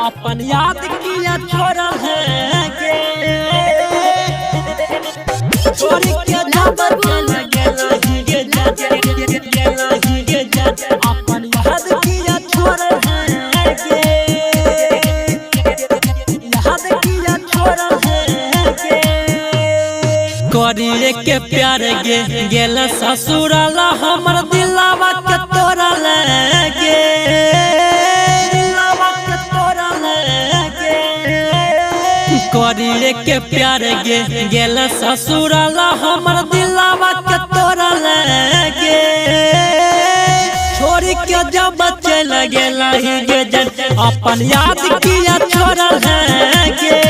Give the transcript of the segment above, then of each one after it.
अपन याद किया छोड़ल है गे। छोड़ के जब चल गेलही गे गेलही गे, अपन याद किया छोड़ल है गे, याद किया छोड़ल है गे। करिए के प्यार गे गेल ससुराल हमर दिलावा के तोड़ल गे, दिलावा के तोड़ल गे। करिए के प्यार गे गेल ससुराल हमर दिलावा के तोड़ल गे। छोड़ के जब चल गेलही गे जन अपन याद किया छोड़ल है गे।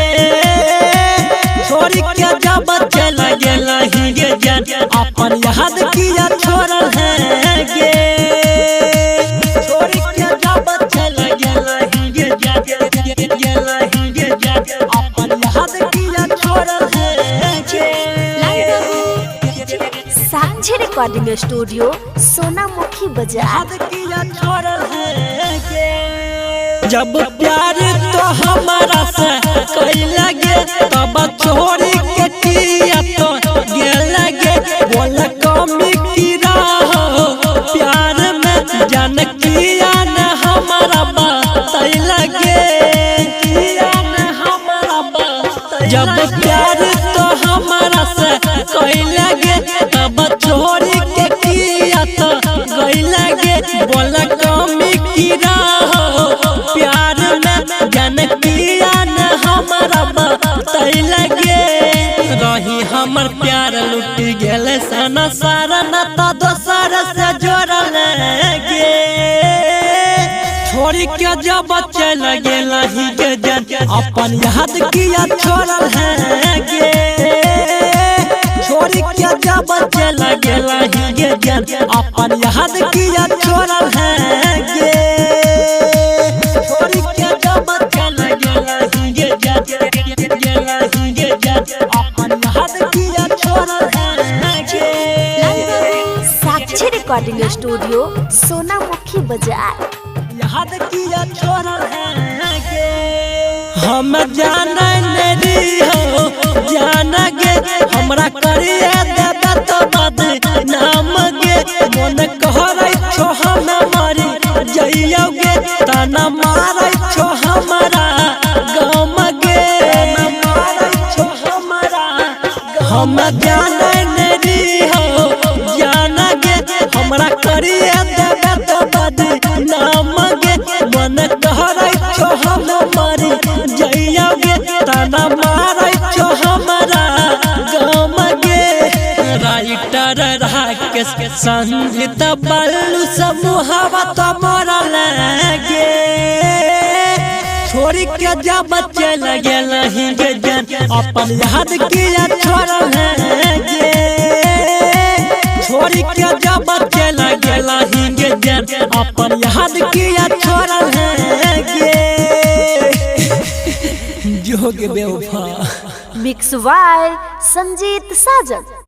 छोड़ के जब चल गेलही गे जन अपन याद किया छोड़ल है गे। छोड़ के जब चल गेलही गे गेलही गे, अपन याद किया छोड़ल है गे। साक्षी रिकॉर्डिंग स्टूडियो सोनामुखी बाजार। याद किया छोड़ल है गे। जब प्यार तो हमारा से कई लगे तब छोड़ के किया तो गे लगे। बोल कमी की राह प्यार में जान किया न हमारा बात लगे, किया न हमारा बात। जब प्यार तो हमारा से कई लगे तब छोड़ के किया तो गई लगे। बोल कमी की राह प्यार में जान किया न हमारा बात लगे। रही हमर प्यार लुट गेल सना सारा नाता दोसर से जोड़ल गे। छोड़ के जब चल गेलही गे जन अपन याद किया छोड़ल है गे। छोड़ के जब चल गेलही गे जन अपन याद किया छोड़ल है गे। छोड़ के जब चल गेलही गे गेलही गे, अपन याद किया छोड़ल है गे। साक्षी रिकॉर्डिंग स्टूडियो सोनामुखी बाजार। याद किया छोड़ल है गे। हम जाने नहीं हो जान गे हमरा करिए देबे तो बद नाम गे। मन कहरै छो हम मरी जइयो गे, ताना मारै छो हमरा गम गे, ताना मारै छो हमरा। हम जाने नहीं हो जान गे हमरा करिए देबे तो बद नाम गे। मन कहरै छो हम मरी जइयो गे, ताना मारै छो हमरा गम गे। राइटर राकेश संगीत बल्लू समूहवा तो मोरा लगे। छोड़ के जब चल गेलही गे जन अपन याद किया छोड़ल है गे। छोड़ के जब चल गेलही गे जन अपन याद किया छोड़ल है गे। जोग बेवफा। Mix by Sanjeet Sajan.